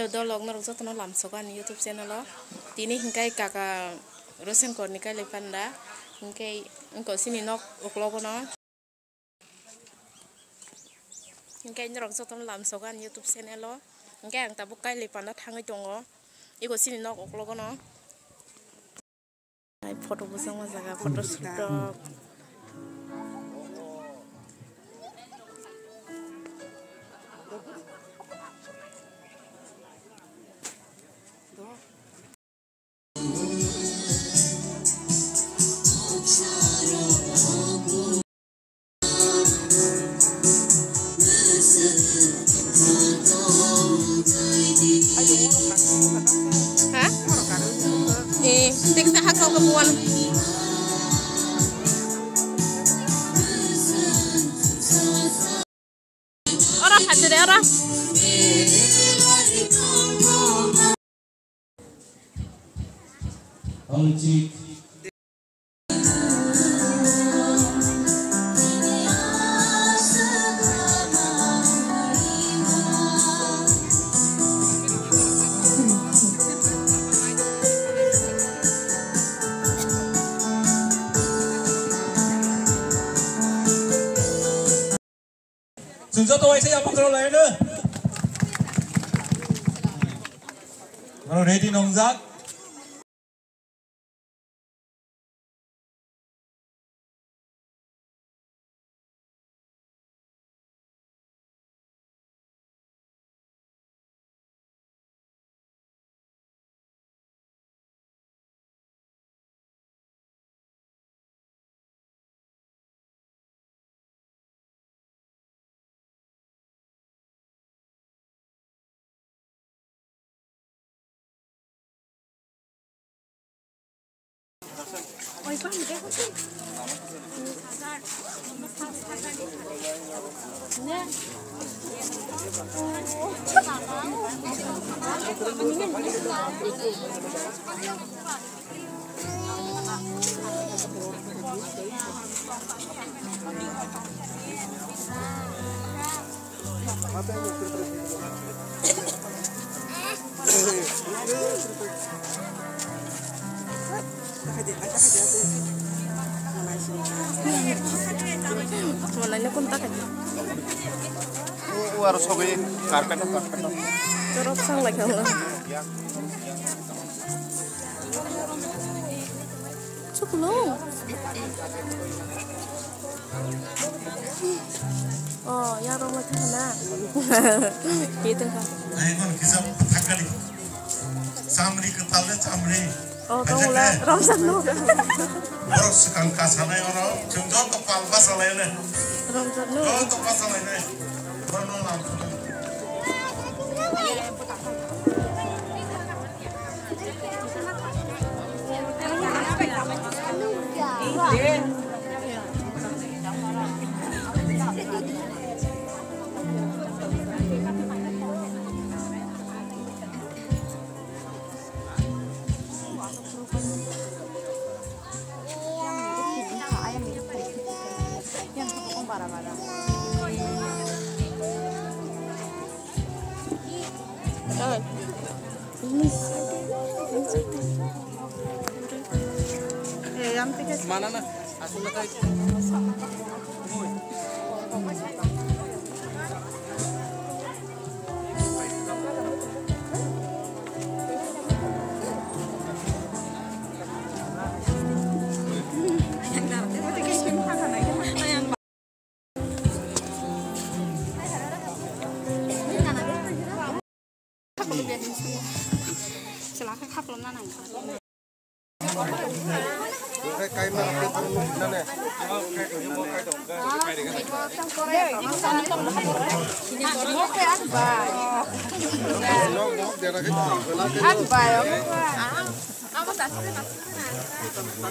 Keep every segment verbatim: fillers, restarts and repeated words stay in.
Dolok norok jotono lamsogo ani YouTube channel o. Tini hingkai kaka Rosen Korni kailai panda. Hingkai wngkha sini nok uklogo no. Hingkai norok jotono lamsogo ani YouTube channel o. Hingkai ang tabuk kailai panda thangwi tongo. Iko sini nok uklogo no. Photo bwsakma jaga, photo shoot rok. Ha? Eh, tik sa hakau ka buan. Ora, hati deh, ora. Chwng joto waisa yapung khorok lai no. Oro ready nongjak. Malai no kun ta kani. U, u aro sogwi carpet o, carpet o. Torok sang lai kha. Chuklo. Oh, ya rong lai kha na. Pi tong kha. Ai, mon kisa thakani. Chamri kwtal le chamri. Oh, tong la. Ramsan no. Borok swkang kasanai oro. Chwng joto pal basalai le. Ramsan no. Joto basalai le. Borok no lam. Mana na? Asal na tayo.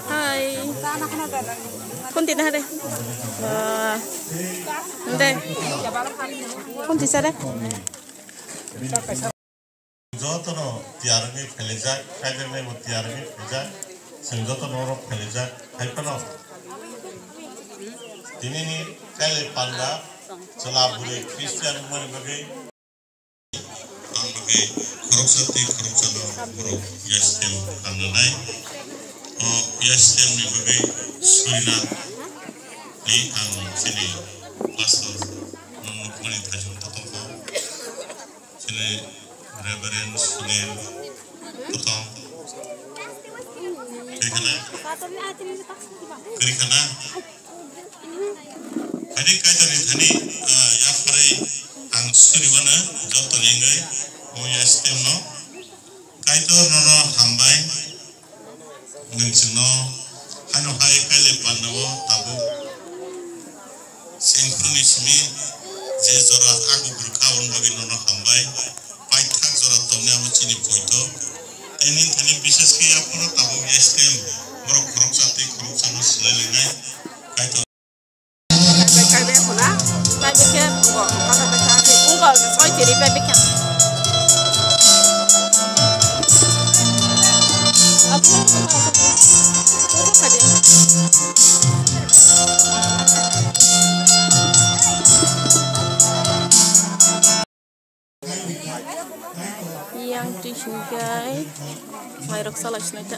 Hai. Kunti na re. Wah. Nde. Kunti sare. Jotono tiyar wngwi phaijak, kaijaknai bo tiyar wngwi phaijak, chwng jotono oro phaijak, hai phano tinini kailai panda chwla bwrwi Christian wngmani bagwi. Ang bagwi khoroksa tei khoroksano borok yastem ang nanai. O yastem ni bagwi surina ni ang chini pastor nukmani thajwk tongkha. Chini Reverend Sunil Totong. Kwrwi khana? Kwrwi khana? Ani Kaitorni thani, ah, yapharwi ang suri mano joto nengwi o yastem no. Kaitor nono hambai. Nwng chwngno haino hai kailai panda o tabuk sengphuruni simi je jora ago bwrwkha aboni bagwi nono hambai. Paithak jora tongni abo chini poito. Tei nini thani bishesh khe yaphoro tabuk yastem borok khoroksa tei khoroksano swlai lainai. Kaitor. Kaibe khe huna, kaibe khe ungo, kaibe khe hati ungo, soi tiri kaibe khe. Yang twi singkhe mairok salai sinai ta.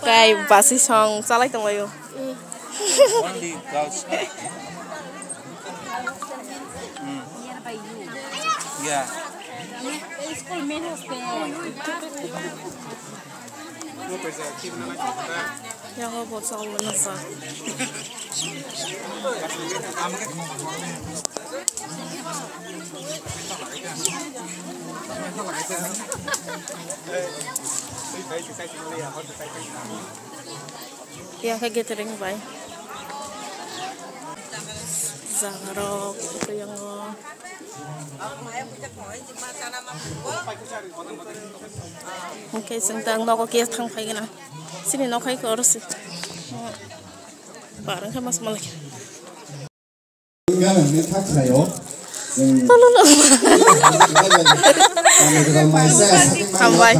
Kai basi song salai tonglaio. Only girls. Mm. Yeah. Yago bo chong mano sa. Yang khe gathering bai. Jaga rok twi yango. Hwnkhe chwng tang nogo khe thang phai gana. Chini nok hai khe oro se. Bar wngkha mas malai. Tolo lo. Hambai.